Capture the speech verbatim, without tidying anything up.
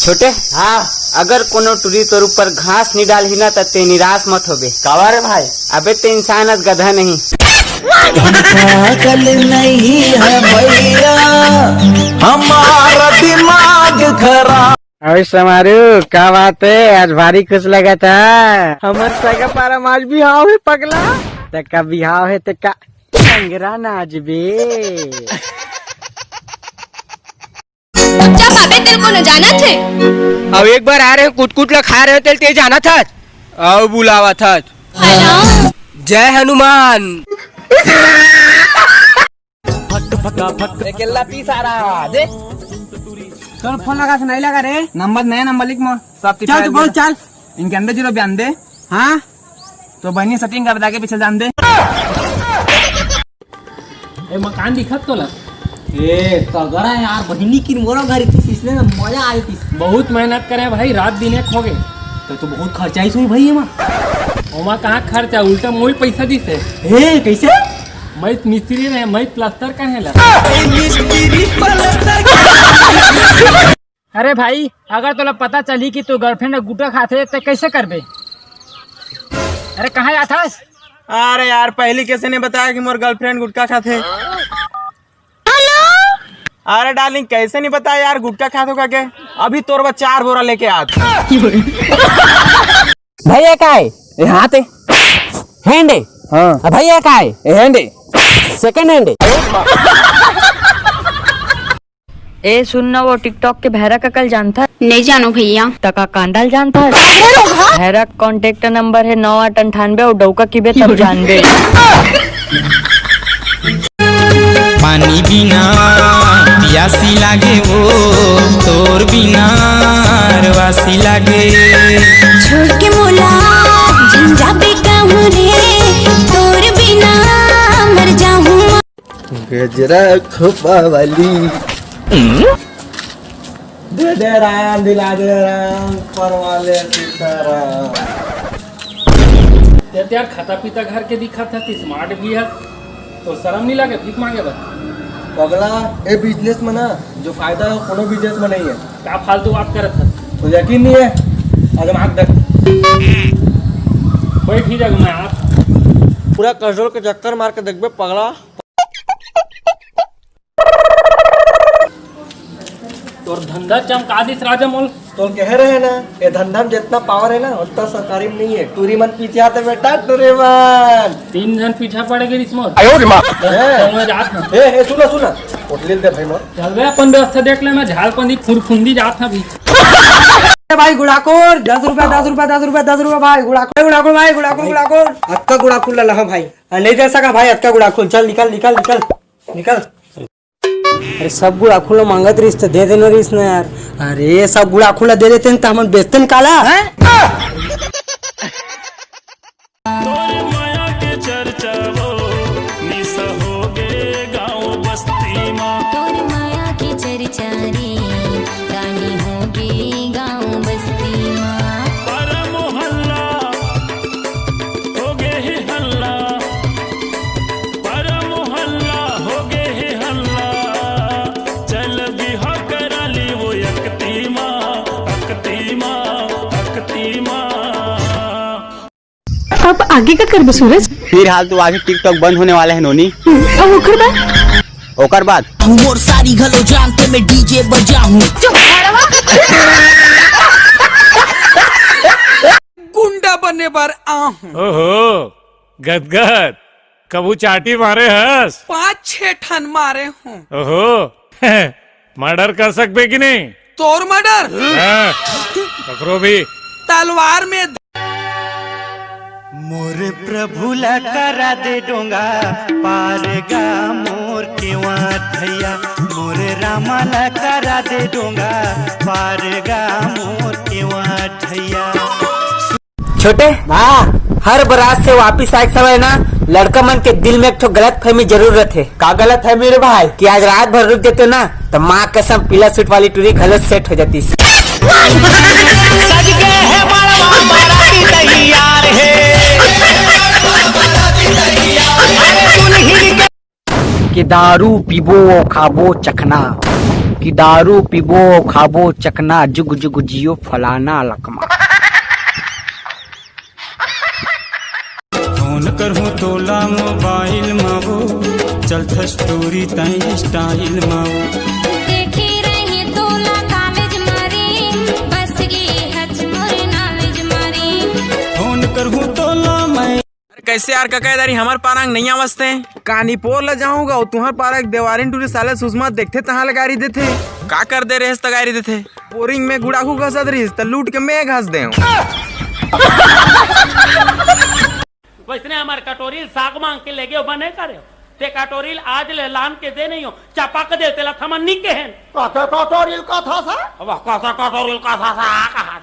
छोटे, हाँ। अगर कोनो टुरी तोर ऊपर घास नहीं डालही ना, त ते निराश मत होबे। काबर रे भाई? अबे ते इंसान अस गधा नहीं। अरे समारू, का बात है? आज भारी खुश लगा था। हमर सगा पारा म आज बिहाव है पगला। तेका बिहाव है, तेका चंगरा नाचबे। चुपचाप आबे, तेरे को न जाना थे। अब एक बार आ रहे हो, कुट कुट ला खा रहे हो, तेल ते जाना था। आओ बुलावा था। जय हनुमान। फक फका फक। ए, केला पी सारा, दे। चल, फोन लगा से नहीं लगा रे। नंबर, नया नंबर लिख मोर। सब चल, तू बोल, चल। इनके अंदर जीरो बयानबे। हाँ? तो बहनी सेटिंग का बता के पीछे जान दे। ए, मकान दिखत तोला? ए, तगड़ा है यार, बहिनी की मोरो घर इतिस, इसने ना मजा आए थी। बहुत मेहनत करे भाई, रात दिन एक हो गए। तो, तो बहुत खर्चा ही सुई भाई एमा। ओमा कहाँ खर्चा, उल्टा मोई पैसा दिस है। ए, कैसे? मैं मिस्त्री रहे, मैं प्लास्टर कहे ला। अरे भाई, अगर तोला पता चली कि तू गर्लफ्रेंड गुटखा खाथे, ते कैसे करबे? अरे, कहाँ जाथस? अरे यार, पहली कैसे नहीं बताया कि मोर गर्लफ्रेंड गुटखा खाथे? अरे डार्लिंग, कैसे नहीं बताया यार, गुटखा खाथो का के? अभी तोर बर चार बोरा लेके आत। भैया का है? ए, हाथ है। हैंड है। हाँ। आ, भैया का है? ए, हैंड है। सेकंड हैंड है। ए सुन ना, वो TikTok के भैरा का कल जानता है? नहीं जानो भैया। तका कांडल जानता है? भैरा कॉन्टेक्ट नंबर है नौ आठ अंठानबे और डौका की बे तब जानबे। पानी बिना प्यासी लागे वो, तोर बिना अरवासी लागे। छोड़ के मोला झंझा पे कहूँ रे, तोर बिना मर जाऊँ। गजरा खोपा वाली। दे दे राम, दिला दे राम, परवाले सीताराम। ते तो यार खाता पीता घर के दिखत है, स्मार्ट भी है, तो शर्म नहीं लगे भीख मांगे बर? पगला, ए बिजनेस में ना जो फायदा है, कोनो बिजनेस में नहीं है। का फालतू बात करत है? तो यकीन नहीं है, आजमा के देख। बैठ ही जाऊँ मैं आप। पूरा कसडोल के चक्कर मार के देखबे पगला। तोर धंधा चमका दिस राजा मोल। तो कह रहे ना, ये धंधा में जितना पावर है ना, उतना सरकारी में नहीं है। टूरी मन पीछे आते बेटा, टूरी मन। तीन जन पीछा पड़ गए इस मोर। आयो रे माँ। हैं? चल, मैं जात ना। ए, ए, सुना, सुना। उठलिल दे भाई मोर। चल बे, अपन व्यवस्था देख ले, मैं झाल पंदी फुरफुंदी जात ना भी। ए भाई गुड़ाखोर, दस रुपया, दस रुपया, दस रुपया, दस रुपया भाई, गुड़ाखोर, गुड़ाखोर भाई, गुड़ाखोर, गुड़ाखोर। अतका गुड़ाखोर ला लहा भाई। आ, नहीं दे सका भाई, अतका गुड़ाखोर। चल, निकल, निकल, निकल, निकल। अरे, सब गुड़ाखू ला मांगत रहिस त दे देना रहिस ना यार। अरे, सब गुड़ाखू ला दे देते न त हमन बेचते न काला, हैं? तोर माया के चर्चा वो निशा होगे गांव बस्ती मा। तोर माया के चर्चा रे रानी होगे गांव बस्ती मा। पर मोहल्ला होगे हे हल्ला, पर मोहल्ला होगे हे हल्ला। चल बिहा करा ली वो अकती मा, अकती मा, अकती मा। अब आगे का करबे सूरज? फिलहाल तो अभी TikTok बंद होने वाला है नोनी। अब ओकर बाद? ओकर बाद? मोर सारी घलो जानते मैं DJ बजाऊं। गुंडा बने बर आहूं। ओहो, गदगद, कभू चाटी मारे हस? पाँच छह ठन मारे हूँ। ओहो, मर्डर कर सकबे कि नहीं? तोर मर्डर? हाँ, ककरो भी। तलवार में। मोर प्रभु ला करा दे डोंगा पार गा मोर केवा ठैया, मोर रामा ला करा दे डोंगा पार गा मोर केवा ठैया। छोटे, हाँ। हर बरात से वापिस आए के समय ना लड़का मन के दिल में एक ठो गलत फहमी जरूर रहथे। का गलत फहमी रे भाई? कि आज रात भर रुक देते ना तो माँ कसम पीला सूट वाली टूरी घलो सेट हो जाती। सज गए हैं बड़वा बाराती तैयार है। अरे दुल्हन के कि दारू पीबो अउ खाबो चखना, कि दारू पीबो, खाबो चकना, जुग जुग जियो फलाना लकमा। फोन करहूँ तोला मोबाइल मा वो, चलथस टूरी तैं स्टाइल मा वो। देखे रहे तोला कॉलेज मा रे, बस गे हच मोर नॉलेज मा रे। फोन करहूँ तोला मैं। अरे कैसे यार कका, इधर ही हमर पारंग नहीं आवसते। कानी पोर ला जाऊंगा, तुहर पारक देवारिन टूरी साले सुषमा देखथे तहाँ ले गारी देथे। का कर दे रेहेस त गारी देथे? बोरिंग में गुड़ाखू घसत रहिस, त लूट के मैं घस देव। वैसने हमर कटोरी साग मांग के लेगे बने करे। ते कटोरी आज ले लान के दे नहीं हो, चपक दे तेला थमन नी केहेन। कते कटोरी कथा सा? अब कते कटोरी कथा सा, आ कहा?